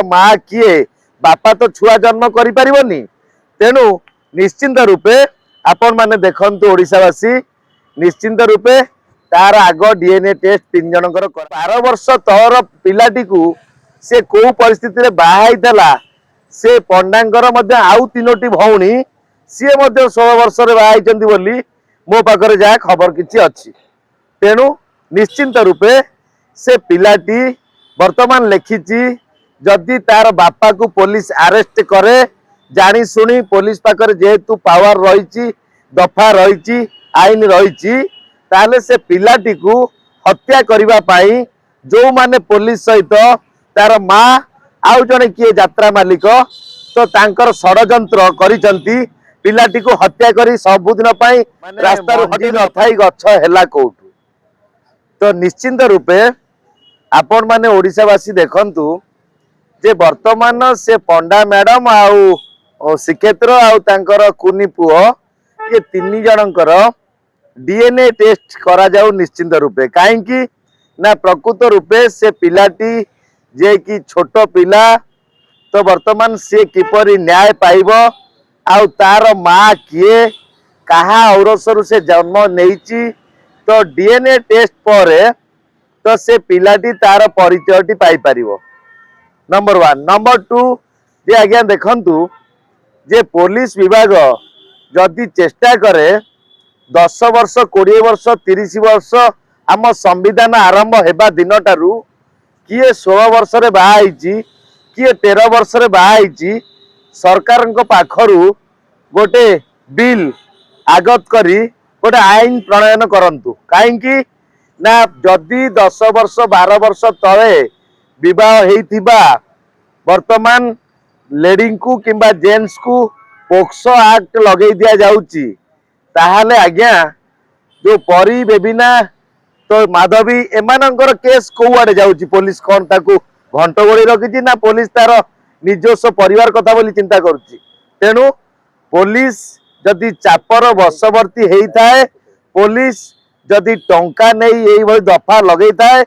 ମା କିଏ? ବାପା ତ ଛୁଆ ଜନ୍ମ କରିପାରିବନି। ତେଣୁ ନିଶ୍ଚିନ୍ତ ରୂପେ ଆପଣମାନେ ଦେଖନ୍ତୁ ଓଡ଼ିଶାବାସୀ, ନିଶ୍ଚିନ୍ତ ରୂପେ ତାର ଆଗ ଡିଏନଏ ଟେଷ୍ଟ ତିନି ଜଣଙ୍କର। 12 ବର୍ଷ ତଳର ପିଲାଟିକୁ ସେ କୋଉ ପରିସ୍ଥିତିରେ ବାହା ହେଇଥିଲା? ସେ ପଣ୍ଡାଙ୍କର ମଧ୍ୟ ଆଉ ତିନୋଟି ଭଉଣୀ, ସିଏ ମଧ୍ୟ 16 ବର୍ଷରେ ବାହା ହେଇଛନ୍ତି ବୋଲି ମୋ ପାଖରେ ଯାହା ଖବର କିଛି ଅଛି। ତେଣୁ ନିଶ୍ଚିନ୍ତ ରୂପେ ସେ ପିଲାଟି ବର୍ତ୍ତମାନ ଲେଖିଛି, ଯଦି ତାର ବାପାକୁ ପୋଲିସ ଆରେଷ୍ଟ କରେ, ଜାଣି ଶୁଣି, ପୋଲିସ ପାଖରେ ଯେହେତୁ ପାୱାର ରହିଛି, ଦଫା ରହିଛି, ଆଇନ ରହିଛି, ତାହେଲେ ସେ ପିଲାଟିକୁ ହତ୍ୟା କରିବା ପାଇଁ ଯୋଉମାନେ ପୋଲିସ ସହିତ ତାର ମା ଆଉ ଜଣେ କିଏ ଯାତ୍ରା ମାଲିକ ତ ତାଙ୍କର ଷଡଯନ୍ତ୍ର କରିଛନ୍ତି, ପିଲାଟିକୁ ହତ୍ୟା କରି ସବୁଦିନ ପାଇଁ ରାସ୍ତାରୁ ହଟି ନଥାଇ ଗଛ ହେଲା କୋଉଠୁ? ତ ନିଶ୍ଚିନ୍ତ ରୂପେ ଆପଣମାନେ ଓଡ଼ିଶାବାସୀ ଦେଖନ୍ତୁ ଯେ ବର୍ତ୍ତମାନ ସେ ପଣ୍ଡା ମ୍ୟାଡମ ଆଉ ଶ୍ରୀକ୍ଷେତ୍ର ଆଉ ତାଙ୍କର କୁନି ପୁଅ, ଇଏ ତିନି ଜଣଙ୍କର ଡିଏନଏ ଟେଷ୍ଟ କରାଯାଉ ନିଶ୍ଚିନ୍ତ ରୂପେ। କାହିଁକି ନା ପ୍ରକୃତ ରୂପେ ସେ ପିଲାଟି ଯେ କି ଛୋଟ ପିଲା, ତ ବର୍ତ୍ତମାନ ସିଏ କିପରି ନ୍ୟାୟ ପାଇବ ଆଉ ତାର ମା କିଏ, କାହା ଔରସରୁ ସେ ଜନ୍ମ ନେଇଛି, ତ ଡିଏନଏ ଟେଷ୍ଟ ପରେ ତ ସେ ପିଲାଟି ତାର ପରିଚୟଟି ପାଇପାରିବ, ନମ୍ବର ୱାନ୍। ନମ୍ବର ଟୁ ଯେ ଆଜ୍ଞା ଦେଖନ୍ତୁ ଯେ ପୋଲିସ ବିଭାଗ ଯଦି ଚେଷ୍ଟା କରେ, 10 ବର୍ଷ, 20 ବର୍ଷ, 30 ବର୍ଷ, ଆମ ସମ୍ବିଧାନ ଆରମ୍ଭ ହେବା ଦିନଟାରୁ କିଏ 16 ବର୍ଷରେ ବାହା ହେଇଛି, କିଏ 13 ବର୍ଷରେ ବାହା ହେଇଛି, ସରକାରଙ୍କ ପାଖରୁ ଗୋଟେ ବିଲ୍ ଆଗତ କରି ଗୋଟେ ଆଇନ ପ୍ରଣୟନ କରନ୍ତୁ। କାହିଁକି ନା ଯଦି 10 ବର୍ଷ, 12 ବର୍ଷ ତଳେ ବିବାହ ହେଇଥିବା ବର୍ତ୍ତମାନ ଲେଡିଙ୍କୁ କିମ୍ବା ଜେଣ୍ଟସକୁ ପୋକ୍ସୋ ଆକ୍ଟ ଲଗେଇ ଦିଆଯାଉଛି, ତାହେଲେ ଆଜ୍ଞା ଯୋଉ ପରି, ବେବିନା, ତ ମାଧବୀ, ଏମାନଙ୍କର କେସ୍ କୋଉଆଡେ ଯାଉଛି? ପୋଲିସ କଣ ତାକୁ ଘଣ୍ଟ ଘୋଡେଇ ରଖିଛି ନା ପୋଲିସ ତାର ନିଜସ୍ୱ ପରିବାର କଥା ବୋଲି ଚିନ୍ତା କରୁଛି? ତେଣୁ ପୋଲିସ ଯଦି ଚାପର ବଶବର୍ତ୍ତୀ ହେଇଥାଏ, ପୋଲିସ ଯଦି ଟଙ୍କା ନେଇ ଏଇଭଳି ଦଫା ଲଗେଇଥାଏ,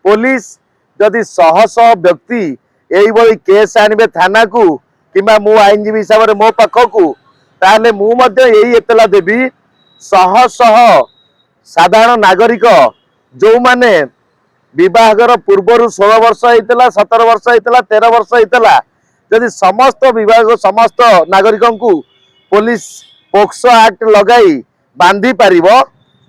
ପୋଲିସ ଯଦି ଶହ ଶହ ବ୍ୟକ୍ତି ଏଇଭଳି କେସ୍ ଆଣିବେ ଥାନାକୁ କିମ୍ବା ମୁଁ ଆଇନଜୀବୀ ହିସାବରେ ମୋ ପାଖକୁ, ତାହେଲେ ମୁଁ ମଧ୍ୟ ଏଇ ଏତଲା ଦେବି। ଶହ ଶହ ସାଧାରଣ ନାଗରିକ ଯୋଉମାନେ ବିବାହଘର ପୂର୍ବରୁ 16 ବର୍ଷ ହେଇଥିଲା, 17 ବର୍ଷ ହେଇଥିଲା, 13 ବର୍ଷ ହେଇଥିଲା, ଯଦି ସମସ୍ତ ବିଭାଗ, ସମସ୍ତ ନାଗରିକଙ୍କୁ ପୋଲିସ ପୋକ୍ସୋ ଆକ୍ଟ ଲଗାଇ ବାନ୍ଧି ପାରିବ,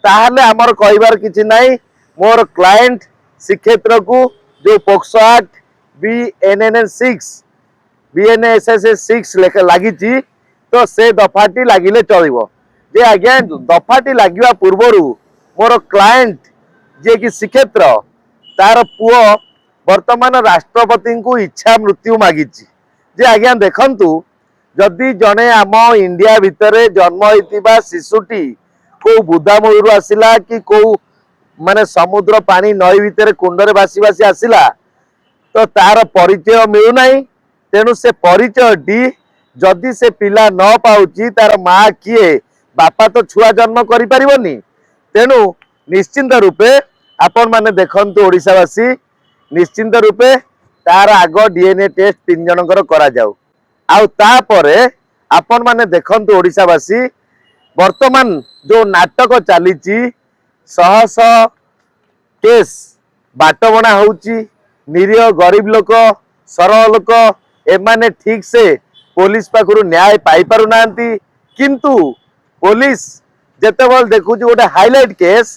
ତାହେଲେ ଆମର କହିବାର କିଛି ନାହିଁ। ମୋର କ୍ଲାଏଣ୍ଟ ଶ୍ରୀକ୍ଷେତ୍ରକୁ ଯୋଉ POCSO Act BNN 6, BNSS 6 ଲେଖା ଲାଗିଛି, ତ ସେ ଦଫାଟି ଲାଗିଲେ ଚଳିବ। ଯେ ଆଜ୍ଞା, ଦଫାଟି ଲାଗିବା ପୂର୍ବରୁ ମୋର କ୍ଲାଏଣ୍ଟ ଯିଏକି ଶ୍ରୀକ୍ଷେତ୍ର, ତାର ପୁଅ ବର୍ତ୍ତମାନ ରାଷ୍ଟ୍ରପତିଙ୍କୁ ଇଚ୍ଛା ମୃତ୍ୟୁ ମାଗିଛି। ଯେ ଆଜ୍ଞା ଦେଖନ୍ତୁ, ଯଦି ଜଣେ ଆମ ଇଣ୍ଡିଆ ଭିତରେ ଜନ୍ମ ହେଇଥିବା ଶିଶୁଟି କୋଉ ବୁଦାମୂଳରୁ ଆସିଲା କି କୋଉ ମାନେ ସମୁଦ୍ର ପାଣି ନଈ ଭିତରେ କୁଣ୍ଡରେ ଭାସି ଭାସି ଆସିଲା, ତ ତାର ପରିଚୟ ମିଳୁନାହିଁ। ତେଣୁ ସେ ପରିଚୟଟି ଯଦି ସେ ପିଲା ନ ପାଉଛି, ତାର ମା କିଏ? ବାପା ତ ଛୁଆ ଜନ୍ମ କରିପାରିବନି। ତେଣୁ ନିଶ୍ଚିନ୍ତ ରୂପେ ଆପଣମାନେ ଦେଖନ୍ତୁ ଓଡ଼ିଶାବାସୀ, ନିଶ୍ଚିନ୍ତ ରୂପେ ତାର ଆଗ ଡିଏନଏ ଟେଷ୍ଟ ତିନି ଜଣଙ୍କର କରାଯାଉ। ଆଉ ତାପରେ ଆପଣମାନେ ଦେଖନ୍ତୁ ଓଡ଼ିଶାବାସୀ, ବର୍ତ୍ତମାନ ଯୋଉ ନାଟକ ଚାଲିଛି, ଶହ ଶହ କେସ୍ ବାଟବଣା ହଉଛି। ନିରୀହ ଗରିବ ଲୋକ, ସରଳ ଲୋକ, ଏମାନେ ଠିକ ସେ ପୋଲିସ ପାଖରୁ ନ୍ୟାୟ ପାଇପାରୁନାହାନ୍ତି। କିନ୍ତୁ ପୋଲିସ ଯେତେବେଳେ ଦେଖୁଛି ଗୋଟେ ହାଇଲାଇଟ କେସ୍,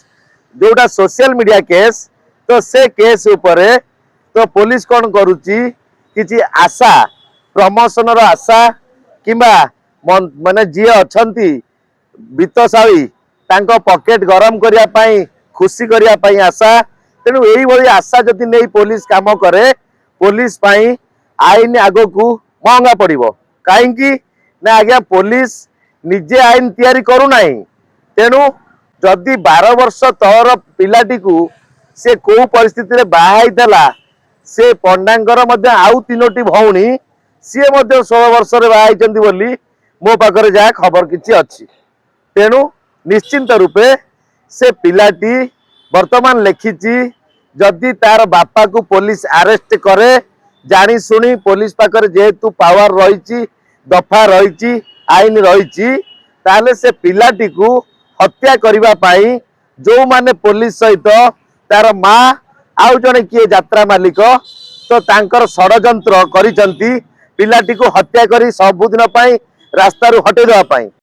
ଯୋଉଟା ସୋସିଆଲ ମିଡିଆ କେସ୍, ତ ସେ କେସ୍ ଉପରେ ତ ପୋଲିସ କଣ କରୁଛି? କିଛି ଆଶା, ପ୍ରମୋସନର ଆଶା କିମ୍ବା ମାନେ ଯିଏ ଅଛନ୍ତି ବିତ୍ତଶାଳୀ, ତାଙ୍କ ପକେଟ ଗରମ କରିବା ପାଇଁ, ଖୁସି କରିବା ପାଇଁ ଆଶା। ତେଣୁ ଏଇଭଳି ଆଶା ଯଦି ନେଇ ପୋଲିସ କାମ କରେ, ପୋଲିସ ପାଇଁ ଆଇନ ଆଗକୁ ମହଙ୍ଗା ପଡିବ। କାହିଁକି ନା ଆଜ୍ଞା, ପୋଲିସ ନିଜେ ଆଇନ ତିଆରି କରୁନାହିଁ। ତେଣୁ ଯଦି 12 ବର୍ଷ ତଳର ପିଲାଟିକୁ ସେ କୋଉ ପରିସ୍ଥିତିରେ ବାହା ହେଇଥିଲା? ସେ ପଣ୍ଡାଙ୍କର ମଧ୍ୟ ଆଉ ତିନୋଟି ଭଉଣୀ, ସିଏ ମଧ୍ୟ 16 ବର୍ଷରେ ବାହା ହେଇଛନ୍ତି ବୋଲି ମୋ ପାଖରେ ଯାହା ଖବର କିଛି ଅଛି। ତେଣୁ ନିଶ୍ଚିନ୍ତ ରୂପେ ସେ ପିଲାଟି ବର୍ତ୍ତମାନ ଲେଖିଛି, ଯଦି ତାର ବାପାକୁ ପୋଲିସ ଆରେଷ୍ଟ କରେ, ଜାଣିଶୁଣି ପୋଲିସ ପାଖରେ ଯେହେତୁ ପାୱାର ରହିଛି, ଦଫା ରହିଛି, ଆଇନ ରହିଛି, ତାହେଲେ ସେ ପିଲାଟିକୁ ହତ୍ୟା କରିବା ପାଇଁ ଯୋଉମାନେ ପୋଲିସ ସହିତ ତାର ମା ଆଉ ଜଣେ କିଏ ଯାତ୍ରା ମାଲିକ ତ ତାଙ୍କର ଷଡ଼ଯନ୍ତ୍ର କରିଛନ୍ତି ପିଲାଟିକୁ ହତ୍ୟା କରି ସବୁଦିନ ପାଇଁ ରାସ୍ତାରୁ ହଟେଇ ଦେବା ପାଇଁ।